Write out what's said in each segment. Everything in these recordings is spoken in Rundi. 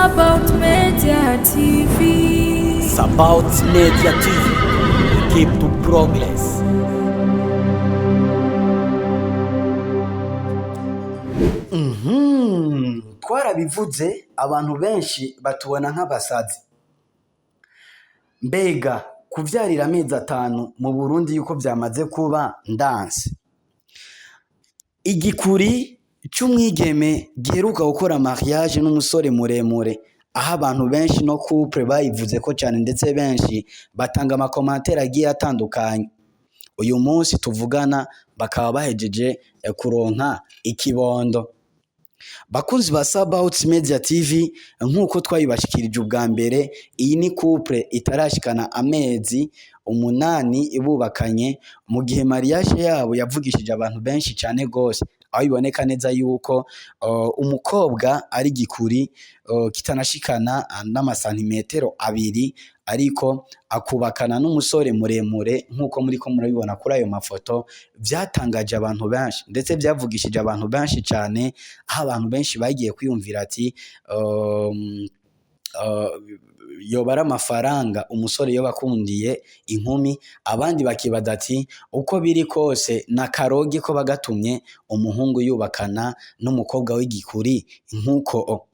About Media TV. About Media TV. We keep to progress. Twarabivuze, abantu benshi batubona nk'abasazi. Mbega kuvyarira amezi 5 mu Burundi yuko vyamaze kuba ndanse. Igikuri c'umwigeme giheruka gukora mariage n'umusore muremure, aho abantu benshi no couple bayivuzeko cane, ndetse benshi batanga ama commentaires agiye atandukanye. Uyu munsi tuvugana bakaba bahejeje kuronka ikibondo. Bakunzi ba Sabaut Media TV, nkuko twabibashikirije ubwa mbere, iyi ni couple itarashikana amezi 8 bubakanye, mu gihe mariage yabo yavugishije abantu benshi cane gose, aho biboneka neza yuko umukobwa ari igikuri kitanashikana n'amasantimetero 2, ariko akubakana n'umusore muremure nkuko muriko murabibona kuri ayo mafoto. Vyatangaje abantu benshi, ndetse vyavugishije abantu benshi cane, aho abantu benshi bagiye kwiyumvira ati yoba ari amafaranga umusore yoba akundiye inkumi, abandi bakibaza ati uko biri kose na karogi ko bagatumye umuhungu yubakana n'umukobwa w'igikuri nkuko.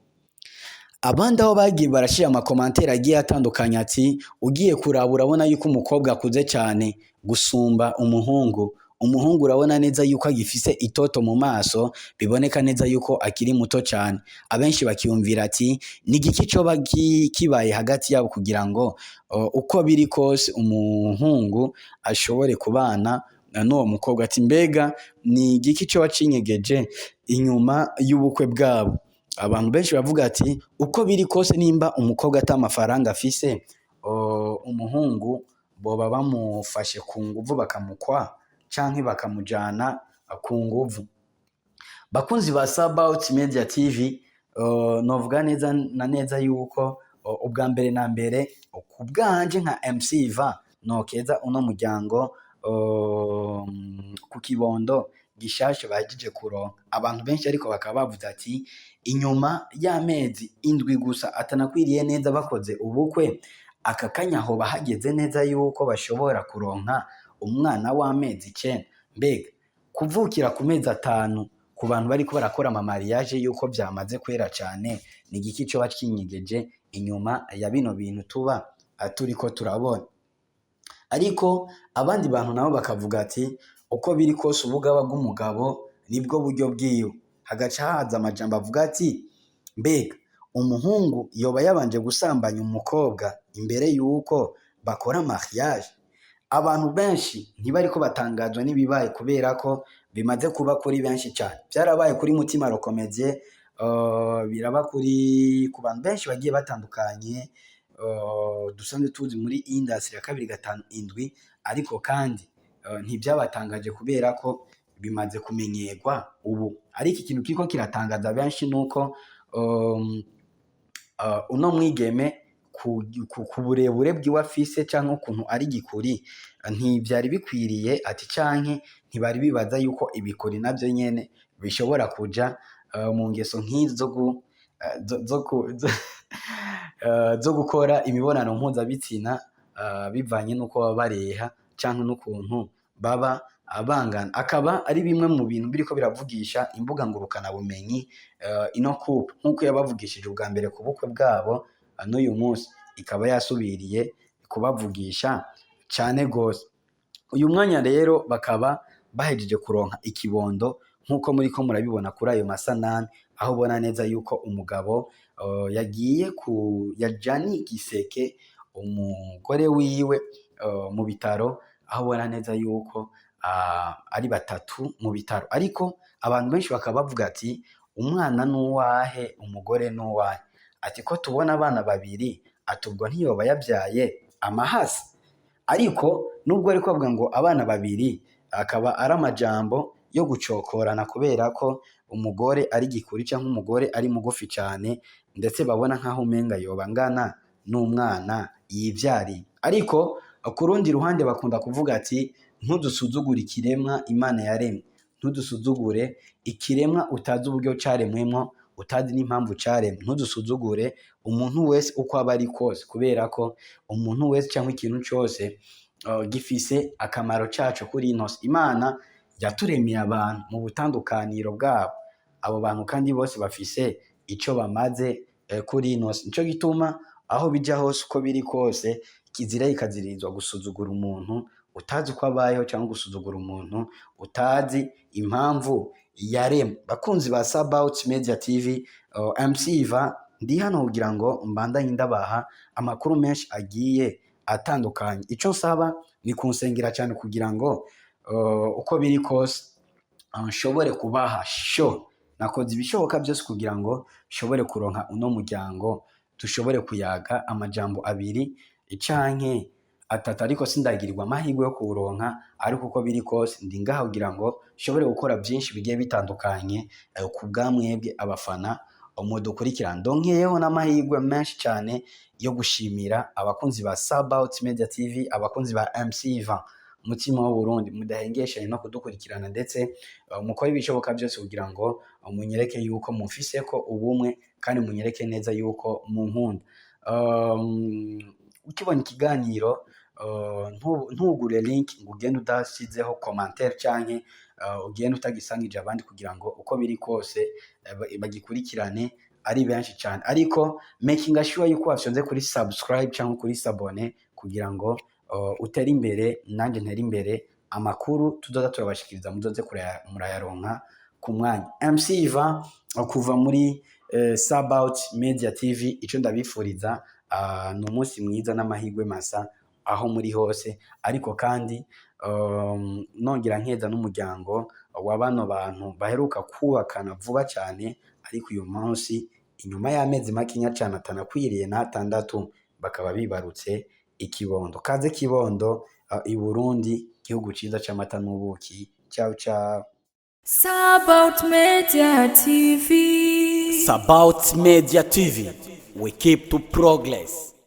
Abandi aho bagiye barashira ama commentaires agiye atandukanye ati ugiye kuraba urabona yuko umukobwa akuze cane gusumba umuhungu. Umuhungu urabona neza yuko agifise itoto mu maso, biboneka neza yuko akiri muto cane. Abenshi bakiyumvira ati ni igiki coba kibaye hagati yabo kugira ngo uko biri kose umuhungu ashobore kubana n'uwo mukobwa, ati mbega ni igiki coba cinyegeje inyuma y'ubukwe bwabo. Abantu benshi bavuga ati uko biri kose nimba umukobwa ata mafaranga afise, umuhungu boba bamufashe ku nguvu bakamukwa canke bakamujana ku nguvu. Bakunzi ba Sabaut Media TV, novuga neza na neza yuko ubwa mbere na mbere ku bwanje nka MC Ivan nokeza uno muryango ku kibondo gishasha bahejeje kuronka. Abantu benshi ariko bakaba bavuze ati inyuma y'amezi 7 gusa atanakwiriye neza bakoze ubukwe, aka kanya hoba hageze neza yuko bashobora kuronka umwana w'amezi 9. Mbega kuvukira ku mezi 5 ku bantu bariko barakora ama mariage yuko vyamaze kwera cane, ni igiki coba cinyegeje inyuma ya bino bintu tuba turiko turabona? Ariko abandi bantu nabo bakavuga ati uko biri kose ubugaba bw'umugabo nibwo buryo bwiwe. Hagaca haza amajambo avuga ati mbega umuhungu yoba yabanje gusambanya umukobwa imbere yuko bakora mariage. Abantu benshi ntibariko batangazwa n'ibibaye kubera ko bimaze kuba kuri benshi cane. Vyarabaye kuri Mutima Rokomedie, biraba kuri ku bantu benshi bagiye batandukanye, dusanzwe tuzi muri industry ya 257, ariko kandi ntivyabatangaje kubera ko bimaze kumenyerwa ubu. Ariko ikintu kiriko kiratangaza benshi nuko uno mwigeme ku burebure bwiwe afise canke ukuntu ari gikuri, ntivyari bikwiriye, ati canke ntibari bibaza yuko ibikuri navyo nyene bishobora kuja mu ngeso nk'izo zo gukora imibonano mpuzabitsina, bivanye n'uko baba bareha canke n'ukuntu baba bangana. Akaba ari bimwe mu bintu biriko biravugisha imbuga ngurukana bumenyi. Ino couple nkuko yabavugishije ubwa mbere ku bukwe bwabo, n'uyu munsi ikaba yasubiriye kubavugisha cane gose. Uyu mwanya rero bakaba bahejeje kuronka ikibondo nkuko muriko murabibona kuri ayo masanamu, aho ubona neza yuko umugabo yagiye ku yajanye igiseke umugore wiwe mu bitaro, aho ubona neza yuko ari batatu mu bitaro. Ariko abantu benshi bakaba bavuga ati umwana nuwahe, umugore nuwahe? Ati ko tubona abana babiri, ati ubwo ntiyoba yabyaye amahasi? Ariko nubwo ariko bavuga ngo abana babiri, akaba ari amajambo yo gucokorana kubera ko umugore ari gikuri canke umugore ari mugufi cane, ndetse babona nkaho umenga yoba angana n'umwana yivyariye. Ariko ku rundi ruhande bakunda kuvuga ati ntudusuzugure ikiremwa Imana yaremye, ntudusuzugure ikiremwa utazi uburyo caremwemwo. utazi n'impamvu caremwe. Ntuzusuzugure umuntu wese uko aba ari kose, kubera ko umuntu wese canke ikintu cose gifise akamaro caco kuri ino si. Imana yaturemeye abantu mu butandukaniro bwabo, abo bantu kandi bose bafise ico bamaze kuri ino si. Nico gituma aho bija hose, uko biri kose, kizira kikaziririzwa gusuzugura umuntu utazi uko abayeho canke gusuzugura umuntu utazi impamvu yaremwe. Bakunzi ba Sabaut Media TV, MC Iva ndi hano kugira ngo mbandanye ndabaha amakuru menshi agiye atandukanye. Ico nsaba ni kunsengera cyane kugira ngo uko biri kose nshobore kubaha show. Nakoze ibishoboka byose kugira ngo nshobore kuronka uno muryango, dushobore kuyaga amajambo abiri canke atatu, ariko sindagirirwa amahirwe yo kuwuronka. Ariko uko biri kose ndi ngaha kugira ngo nshobore gukora byinshi bigiye bitandukanye ku bwamwebwe abafana mudukurikirana. Ndonkeyeho n'amahirwe menshi cyane yo gushimira abakunzi ba Sabaut Media TV, abakunzi ba MC Ivan Mutima w'Uburundi, mudahengeshanye no kudukurikirana, ndetse mukore ibishoboka byose kugira ngo munyereke yuko mufise ko ubumwe kandi munyereke neza yuko munkunda. Ukibona ikiganiro, ntugure link ngo ugende udasizeho commentaire canke ugende utagisangije abandi, kugira ngo uko biri kose bagikurikirane ari benshi cyane. Ariko making sure yuko wafyonze kuri subscribe cyangwa kuri s'abonner kugira ngo utere imbere nanjye ntere imbere. Amakuru tuzoza turabashikiriza muzoze murayaronka ku mwanya. MC Ivan kuva muri Sabaut Media TV, ico ndabifuriza ni umunsi mwiza n'amahirwe masa aho muri hose. Ariko kandi nongera nkeza n'umuryango wa bano bantu baheruka kubakana vuba cyane, ariko uyu munsi inyuma y'amezi makeya cyane atanakwiriye n'atandatu bakaba bibarutse ikibondo. Kaze kibondo i Burundi, igihugu ciza c'amata n'ubuki. Ciao ciao. Sabaut Media TV. Sabaut Media TV. We keep to progress.